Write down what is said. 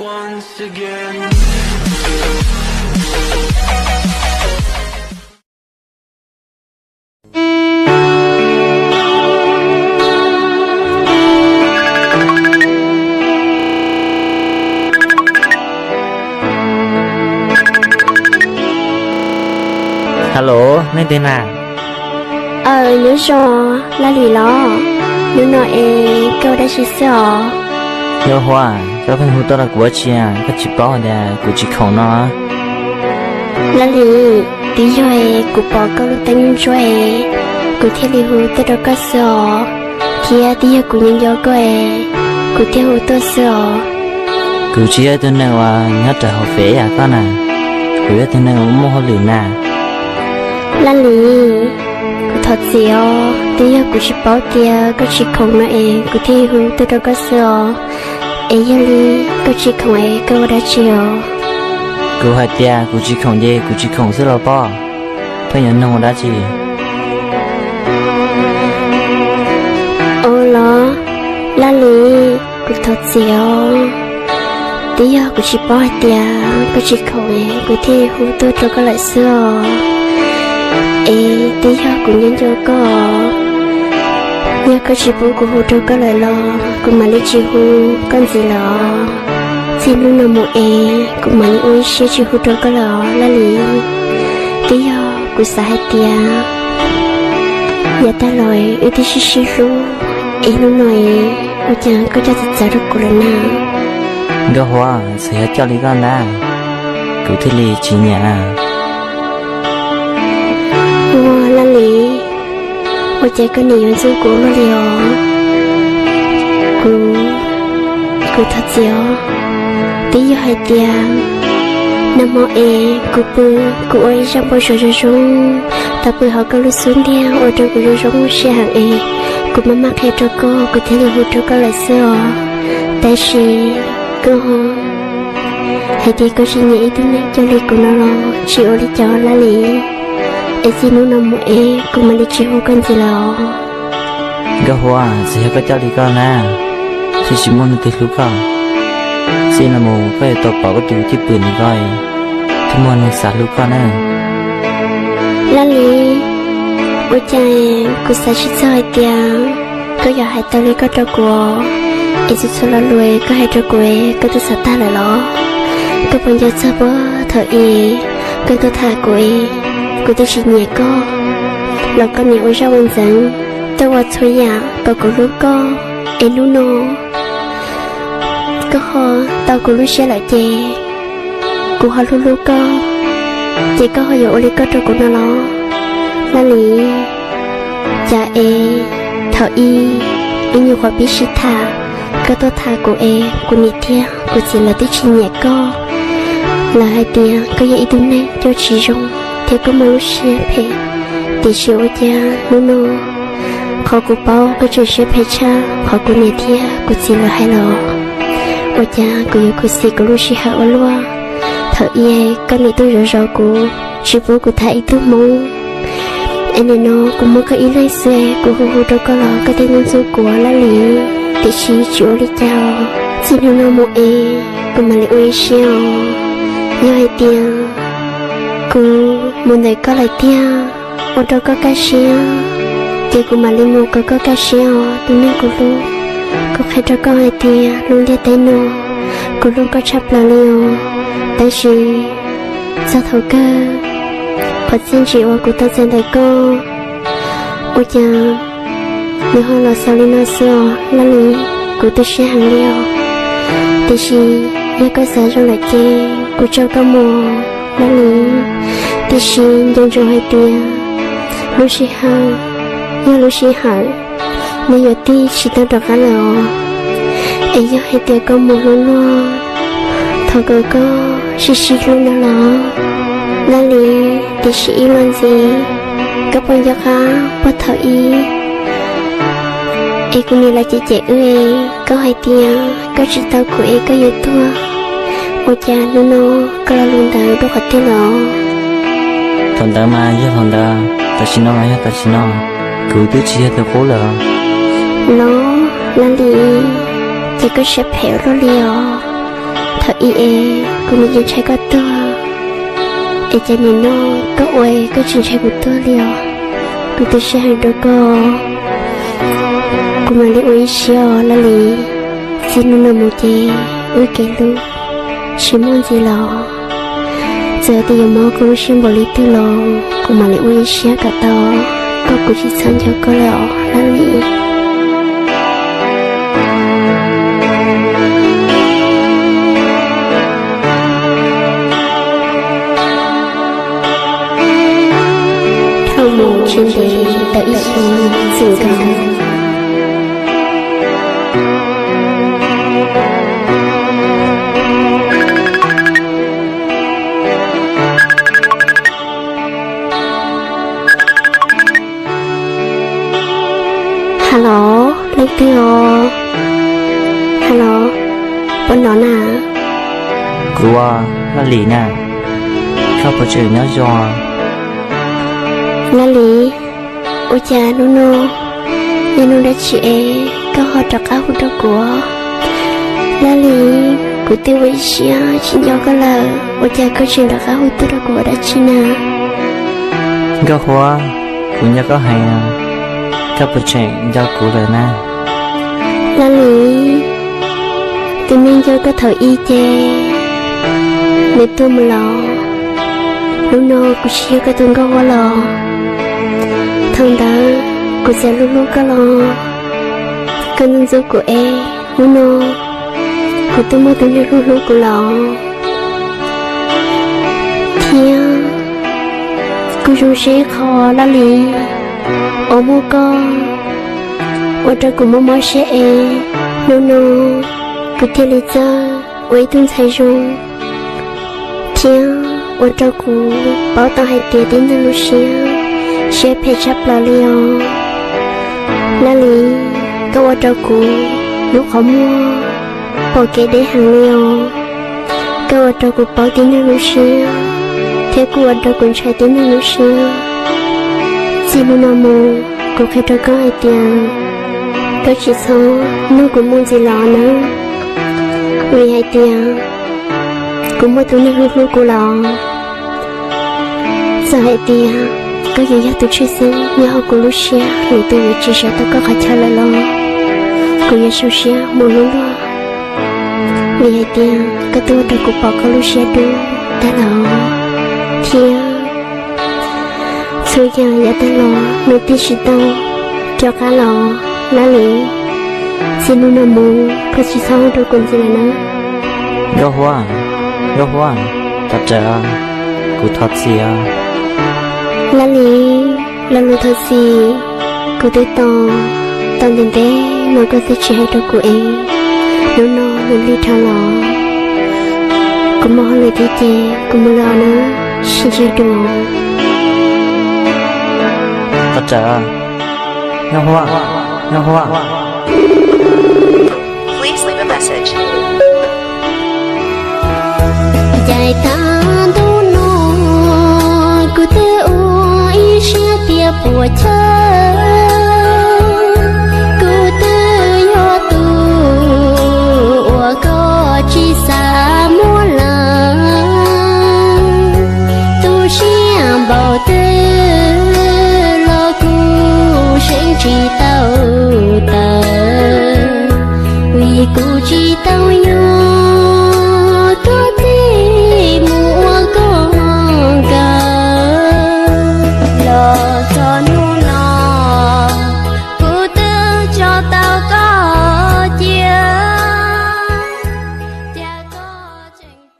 Hello, nej twg na? Aw, nyob zoo, Laj Lis los? Hnub no es koj ua dab tsi xwb os? Yog Huab, koj pheej hu tuaj rau kuv ua dab tsi, koj tsis paub tias kuv tsis khoom no? Laj Lis, twb yog es kuv pom koj lub teeb ntsuab es kuv thiaj li hu tuaj rau koj xwb os, thiab twb yog kuv nyob nco koj es kuv thiaj hu tuaj xwb os. Kuv tsis yog ib tug neeg uas nyob rau hauv fem yam koj na, kuv yog tus neeg uas muaj hauj lwm na. Laj Lis, kuv thov txim os, twb yog kuv tsis paub tias koj tsis khoom no es kuv thiaj hu tuaj rau koj xwb os. Es yog li koj tsis khoom es koj ua dab tsi os? Kuv hais tias kuv tsis khoom ces kuv tsis khoom xwb los pob, pheej yuav nug ua dab tsi? Ua los, Laj Lis, kuv thov txim os, twb yog kuv tsis paub hais tias koj tsis khoom es kuv thiaj hu tuaj rau koj lawm xwb os. Es twb yog kuv nyob nco koj, yog koj tsis pub kuv hu rau koj lawm los kuv mam li tsis hu koj ntxiv lawm os. Txij hnub no mus es kuv mam li ua ib siab tsis hu rau koj lawm os Laj Lis. Twb yog kuv xav hais tias yav tag los wb twb sib sib hlub, es hnub no es ua cas koj coj txawv txawv rau kuv lawm na? Nkauj Huab, txawm yog coj li koj ntag, kuv thiaj li tsis nyiam. Ua Laj Lis, ua cas koj nim yuav ntxub kuv ua luaj li os? Kuv, kuv thov txim os. Twb yog hais tias nag hmo es kuv pw, kuv ua ib zaj npau suav zoo zoo, tau pw hauv koj lub xub ntiag ua rau kuv zoo zoo siab heev es kuv maj maj qhia rau koj, kuv thiaj li hu rau koj lawm xwb os. Tab sis koj hais tias koj tsis nyiam ib tug neeg coj li kuv no los tsis ua li cas Laj Lis. Es txij hnub no mus es kuv mam li tsis hu koj ntxiv lawm os. Nkauj Huab, txawm yog koj coj li koj na, thiaj tsis muaj leej twg hlub koj. Txij no mus koj yuav tau pom koj tus cwj pwm ntawm ko, thiaj muaj neeg xav hlub koj na. Laj Lis, ua cas kuv xav tsis txog hais tias koj yuav hais tau li koj rau kuv, es txhua txhua lo lus koj hais rau kuv koj twb xav tag lawm los? Koj puas nco txog puag thaum ub koj tuaj tham kuv, kuv twb tsis nyiam koj los koj nim ua zaj ua ntxeev, tuaj ua txhua yam kom kuv hlub koj, es hnub no koj ho tau kuv lub siab lawm ces kuv ho hlub hlub koj, ces koj ho yuav ua li koj rau kuv no los? Laj Lis, cas es thaum ub ib nyuag qhuav pib sib tham, koj tuaj tham kuv es kuv niam thiab kuv txiv lawv twb tsis nyiam koj. Lawv hais tias koj yog ib tug neeg coj tsis zoo thiab koj muaj lub siab phem, tiam sis ua cas hnub no qhov kuv paub koj tseem siab phem tshaj qhov kuv niam thiab kuv txiv lawv hais los? Ua cas kuv yuav khuv xim kuv lub sij hawm ua luaj? Thaum ub koj nim tuaj zov zov kuv, tsis pub kuv tham ib tug hmoob, es nim no kuv muaj koj ib leeg xwb, kuv hu hu rau koj los koj thiaj ntxub ntxub kuv Laj Lis. Tiam sis tsis ua li cas, txij hnub no mus es kuv mam li ua ib siab os. Yog hais tias kuv mus ntawm koj lawm tiag, ua rau koj kaj siab, ces kuv mam li mus kom koj kaj siab os tus neeg kuv hlub. Kuv qhia rau koj hais tias lub ntiaj teb no, kuv hlub koj tshaj plaws li os. Tab sis txog thaum kawg, qhov txiaj ntsim uas kuv tau txais ntawm koj, ua cas nws ho los xaus li no xwb os Laj Lis. Kuv tu siab heev li os. Tiam sis yog koj xav zoo lawm ces kuv tso koj mus Laj Lis. Tiam sis nco ntsoov hais tias lub sij hawm yog lub sij hawm, nws yuav tig tsis tau rov qab lawm os. Es yog hais tias koj mus hlub luag, thov kom koj sib sib hlub no los Laj Lis. Tiam sis ib los ntxiv, koj puas nco qab puag thaum ub es kuv niam lawv cem cem wb, koj hais tias koj tsis tau kuv es koj yuav tuag, ua cas hnub no koj lo lus ntawd dua qhov twg los? Thaum ntawd mas yog thaum ntawd, tam sim no mas yog tam sim no, kuv twb tsis yog tus qub lawm. Los Laj Lis, ces koj siab phem ua luaj li os. Thaum ub es kuv nim yeej ntshai koj tuag, es cas nim no koj ua koj tsis ntshai kuv tuag li os? Kuv tu siab heev rau koj, kuv mam li ua ib siab os Laj Lis. Txij hnub no mus ces wb kev hlub tsis muaj ntxiv los, txawm tias yuav mob koj lub siab npaum li twg los kuv mam li ua ib siab kom tau koj, kuv tsis txhob nco koj lawm os Laj Lis. Dhau mus tsis ntev tau ib xyoos txwm nkaus. Hello, leej twg os? Hello, puas hnov na? Kuv, Laj Lis na, koj puas tseem nyob zoo? Laj Lis, ua cas hnub no yog hnub dab tsi es koj ho rov qab hu rau kuv? Laj Lis, kuv twb ua ib siab tsis nco koj lawm, ua cas koj tseem rov qab hu tuaj rau kuv ua dab tsi na? Nkauj Huab, kuv nco koj heev, koj puas tseem nco kuv lawm na? Laj Lis, tus neeg nco koj thaum ub ces nws tuag mus los, hnub no kuv tsis yog koj tus Nkauj Huab los. Thaum ntawd kuv txawm hlub hlub koj los koj ntxub ntxub kuv es hnub no kuv twb muaj tus neeg hlub hlub kuv los. Thiab kuv zoo siab ib qho Laj Lis, uas muaj koj ua rau kuv mob mob siab es hnub no kuv thiaj li txawj ua ib tug ntxhais zoo, thiab ua rau kuv paub tau hais tias tib neeg lub siab, siab phem tshaj plaws li os. Laj Lis, koj ua rau kuv lub qhov muag pom kev deb heev li os. Koj ua rau kuv paub tib neeg lub siab, thiab kuj ua rau kuv ntshai tib neeg lub siab. Txij hnub no mus, kuv qhia rau koj hais tias koj tsis txhob nug kuv mus ntxiv los nawb, vim hais tias kuv muaj tus neeg hlub hlub kuv los. Txawm hais tias koj yuav yog tus tshwj xeeb nyob hauv kuv lub siab, lwm tus yuav tsis sawv tau koj qhov chaw lawm los, kuv yuav zoo siab mus hlub luag, vim hais tias koj twb ua rau kuv pom koj lub siab dub tag los, thiab txhua yam yav tag los nws twb tsis tau rov qab los. Laj Lis, txij hnub no mus koj tsis txhob hu rau kuv ntxiv lawm na. Nkauj Huab, Nkauj Huab, thov rawm, kuv thov txim os. Laj Lis, lo lus thov txim kuv twb tos tau ntev ntev no koj twb tsis hais rau kuv es hnub no nws lig dhau los, kuv muaj hauj lwm thiab ces kuv mus lawm nawb, sib ntsib dua. Thov rawm, Nkauj Huab, Nkauj Huab. Caij tag ntuj no kuv twb ua ib siab tias puas chawj, kuv twb yog tus uas koj tsis xav